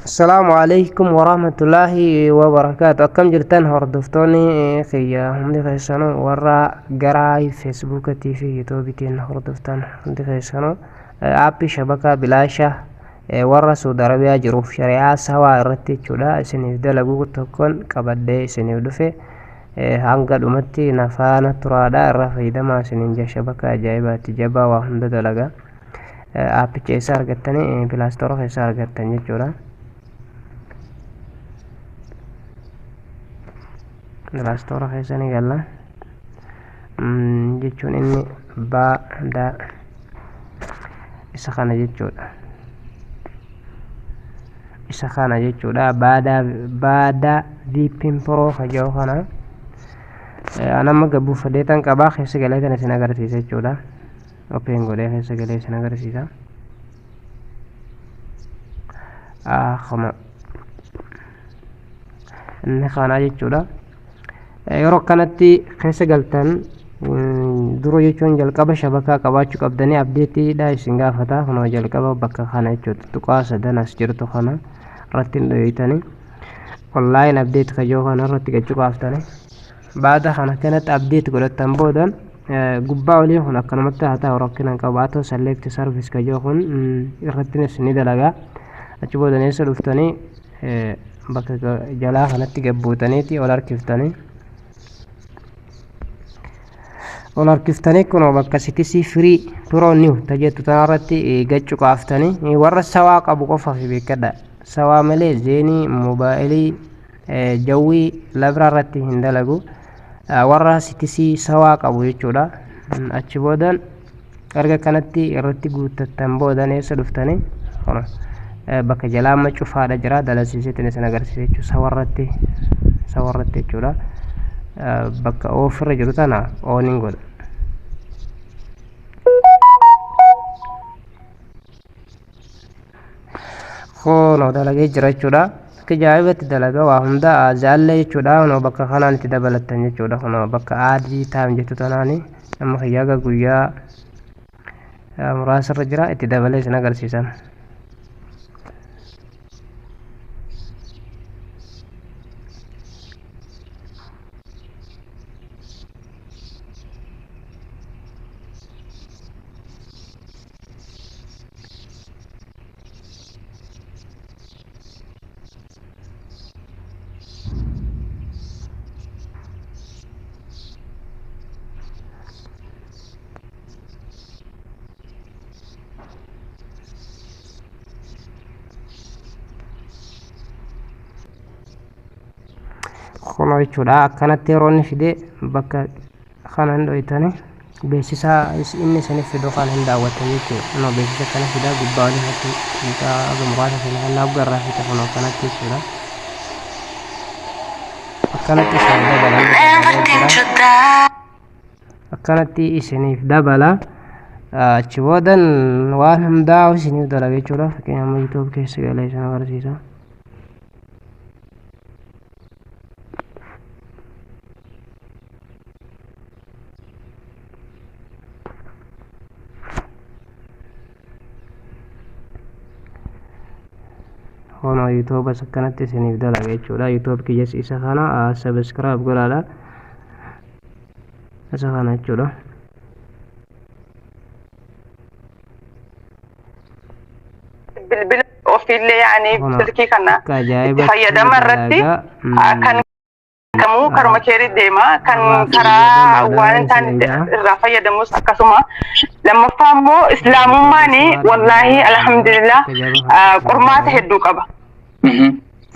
Assalaamu alaikum warahmatullaahi wabarakaatu. Akkam jirtan hordoftoonni kiyya hundi keessanuu, warra gara Feesbuukatii fi Yuutuubiitiin hordoftan hundi keessanuu, aappii shabakaa bilaasha warra Suudi Arabiyaa jiruuf shari'aa sawaa irratti jechuudha isiniif dalagu tokkoon qabadhee isiniif dhufe. Hanga dhumatti na faana turaadha, irraa fayyadamaa isiniin jira. Shabakaa ajaa'ibaatti jabaa waa hunda dalaga. Aappicha eessa argattanii? Play Store keessa argattan jechuudha. Play Store keessa ni galla jechuun inni baadaa isa kana jechuudha. Isa kana jechuudha, baadaa baadaa VPN Pro kaja'u kana anamma gabbuufadheetan qabaa, keessa galeetan isin agarsiisa jechuudha. Open godhee keessa galee isin agarsiisa. Akkuma inni kanaa jechuudha. Yeroo akkanatti keessa galtan dura jechuun jalqaba shabakaa qabaachuu qabdanii, updateiidha isin gaafata. Kunoo jalqaba bakka kana jechuudha, tuqaa sadan as jirtu kana irratti hin dhoyitanii, online update kajoo kana irratti gachuu qaaftanii, baada kana kanatti update godhattan boodan gubbaa olii kun akkanumatti haa ta'u, rakkina hin qabu. Haa ta'u, select service kajoo kun irrattinis ni dalagaa. Achi boodan eessa dhuftanii? Bakka jalaa kanatti gabbuutaniiti ol harkiftanii, ol harkiftanii kunoo bakka CTC Free Pro New tajettu tanarratti gaccu qaaftanii. Warra sawaa qabu qofaaf beekadha, sawaa malee Zeenii, moobaayilii, jawwii labraa irratti hin dalagu, warra CTC sawaa qabu jechuudha. Achi boodan erga kanatti irratti guuttattan boodan eessa dhuftanii? Bakka jalaa amma cufaadha jira, dalasiiseetiin isin agarsiisa jechuudha. Sawarratti, sawarratti jechuudha. Bakka offirra jiru tana oniin godha. Kunoo dalagee jira jechuudha. Akka ajaa'ibatti dalaga, waa hunda jaallee jechuudha. Kunoo bakka kanaan itti dabalattan jechuudha. Kunoo bakka add time jettu tanaani amma kiyyaa guyyaa muraasa irra jira, itti dabalee isin agarsiisan. Kunoo jechuudha, akkanatti yeroo inni fide bakka kana hin dhoytani, beeksisa inni isiniif fidu kana hin daawwattan jechuudha. Kunoo beeksisa kana fidaa, gubbaa olii irratti xiqqaa haga muraasa isin kennaa garraa fixe. Kunoo akkanatti jechuudha. Akkanatti isiniif dabala jira. Akkanatti isiniif dabala. Achi boodan waan hundaa isiniif dalaga jechuudha. Fakkeenyaaf YouTube keessa galee isin agarsiisa. Kunoo YouTube as akkanatti isiniif dalaga jechuudha. YouTube kiyyas isa kana subscribe godhaadha. Isa kana jechuudha. Bilbila ofiillee yaani Kunoo silkii kana akka itti ajaa'ibatti fayyadama irratti dalagaa. Kan kamuu karuma keerii deema, kan Irraa karaa fayyadamaadha waan hin taane isiniin jedha. irraa fayyadamus akkasuma. Lammaffaa immoo islaamummaan wallaahi alhamdulillah qormaata hedduu qaba.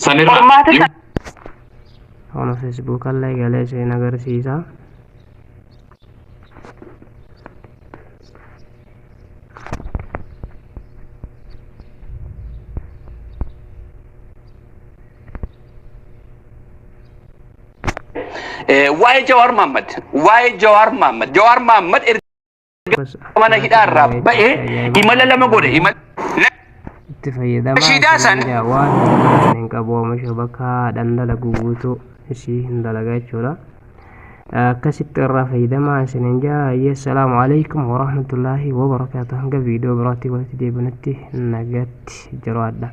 Sanirraa Qormaata sana Kun Facebook illee galee isin agarsiisa. Waa'ee Jawaar Mohammad, waa'ee Jawaar Mohammad, Jawaar Mohammad erga mana hidhaarraa ba'ee imala lama godhe, imala Itti fayyadamaa Nashiidaa san isin jedha. Waan hundaa hin qabu, oomisha bakka dhandalagu guutuu isii hin dalaga jechuudha. Akkasitti irraa fayyadamaa isiniin jedha. Assalaamu alaikum warahmatullaahi wabarakaatu. Hanga viidiyoo biraatti walitti deebinutti nagatti jiraadha.